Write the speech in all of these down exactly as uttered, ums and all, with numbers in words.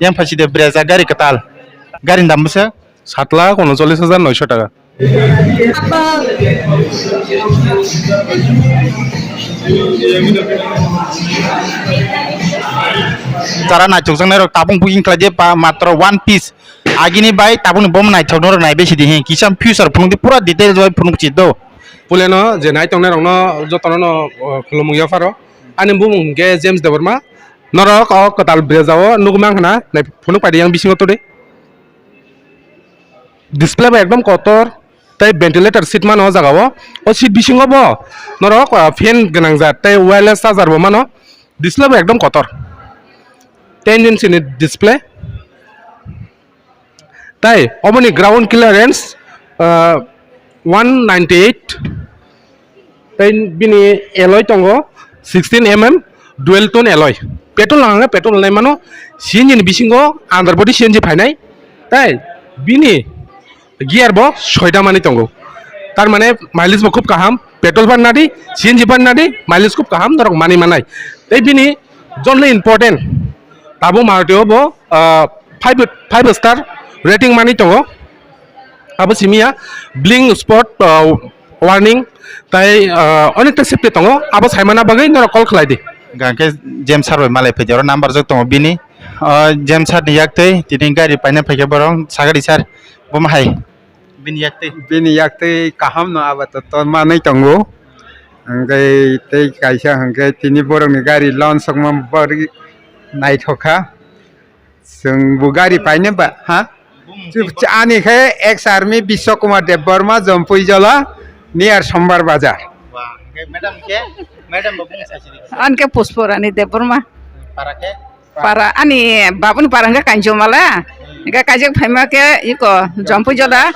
Yang phaiside Brezza gari kwtal. Gari ni dam bwswk? Sat lakh unochollis hajar noisho taka. Tara naithokjaknairok tabuk booking khlaidi, pa matro one piece. Agini bai tabukni bomo naithoknairok naibai sidi he, kisa future phunukdi, pura details bai phunukchi do. Puleno je naitongnai rokno jotono no, o, khulumung yapharo. Ani bumung hwnkhe James Debbarma. Norok o kwtal Brezza o nugwi mankha na, nai phunuk paidi yang bisingo todi. Display bai ekdom kotor, tei ventilator seat mano o jaga o. O seat bisingo bo norok, o, fan gwnang jat, tei wireless charger bo mano. Display bo ekdom kotor. Ten inch ni display. Tai oboni ground clearance, ah, one ninety eight. Tai bini alloy tongo sixteen M M dual tone alloy. Petrol hwnka khe petrol nai mano, C N G ni bisingo underbody C N G phainai. Tai bini gear bo soita manwi tongo. Tar mane mileage bo khub kaham. Petrol phan nadi, C N G phan nadi, mileage khub kaham norok manwi manai. Tai bini jonni important. Tabuk Maruti o bo, ah, five, five star rating manwi tongo. Abo simi ya, blink spot, ah, warning, tai, ah, onekta safety tongo. Abo saimana bagwi norok call khlai di. Hwnkhe James sir bai malai phaidi, oro number jok tongo bini. Ah, James sir ni yak tei tini gari paina phaikhe borok sagadi sir, bo ma hai? Bini yak tei? Bini yak tei kaham no abo to, to manwi tongo. Hwnkhe tei kaisa hwnkhe tini borok ni gari launch wngma borok naithok kha. Chwng bo gari paine ba, ha? Ani khe ex army Biswa Kumar Debbarma, Jompuijola, near Sombar Bazar. Wah, hwnkhe madam khe, madam bo bung sa sini. Ani khe Puspurani Debbarma. Para khe? Para, ani babuni para hwnkhe Kanjomala. Hwnkhe kaijak phaima khe iko Jompuijola,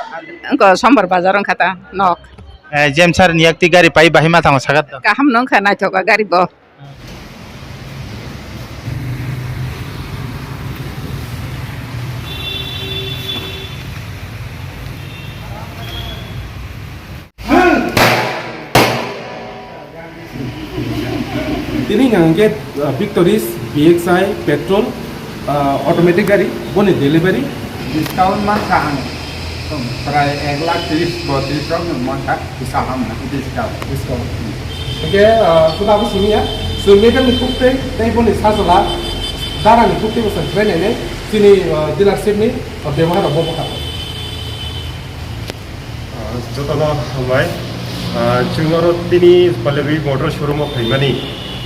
iko Sombar Bazar wngkha ta nok. Eh, James sir ni yak tei gari pai bahai ma thango sagat do. Kaham no wngkha, naithok kha gari bo. Tini hwnkha hwnkhe, uh, Victoris B X I petrol, uh, automatic gari, boni delivery. Discount mankha ang, prai ek lakh tris botris rok no mankha. Kisa hamna, discount. Discount. Hwnkhe, ah, kuda abo simi ya, chwng megan ni kuk tei, tei boni sajla, dara ni kuk tei bwsa khlai nai nai, chini, ah, dealership ni, ah, bebohar rok bo bwkha. Ah, jotono hambai. Ah, chwng oro tini Pallavi Motor Showroom o phaimani,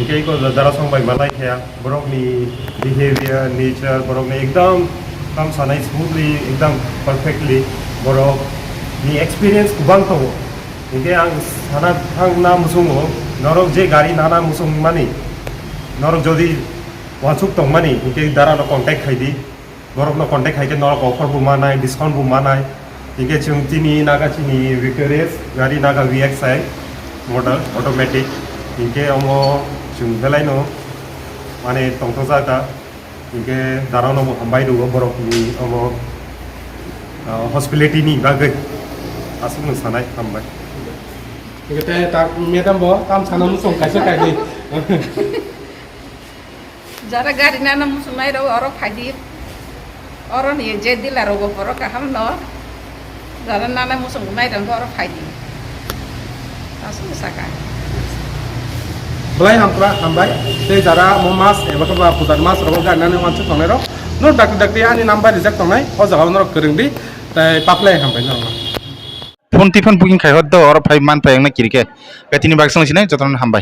hwnkhe eko dara song bai malai khe. Borokni behavior, nature, borokni ekdam kam sanai smoothly, ekdam perfectly, borokni experience kwbang tongo. Hinkhe ang sana thangna muchungo, norok je gari nana muchungmani, norok jodi uansuk tongmani, hinkhe darano contact khaidi. Borokno contact khaikhe norok offer bo manai, discount bo manai. Hinkhe chwng tini naga chini Victoris gari naga V X I model automatic. Hinkhe omo chwng belaino mane tongthokjak kha. Hinkhe darano bo hambai rwo borokni omo, ah, hospitality ni bagwi aswkno sanai hambai. Hinkhe ta madam bo tam sana muchung kaisa kainwi. Jara gari nana muchungnai rok oro phaidi. Oro ni je dealer rok bo borok kaham no. Jara nana muchungnai rok oro phaidi. Aswk saka. Belai hampra hambai. Tei jara mo mas eba khe ba pujar mas rok gari nana wansuk tongnai rok. No dakti dakti ani number rijak tongnai. O jaga o norok kwrwng di. Tei paplai hambai norok. Phone twi phone booking khai hor do, oro phai man phai wngna kiri khe. Betini baksa wng sinai jotono hambai.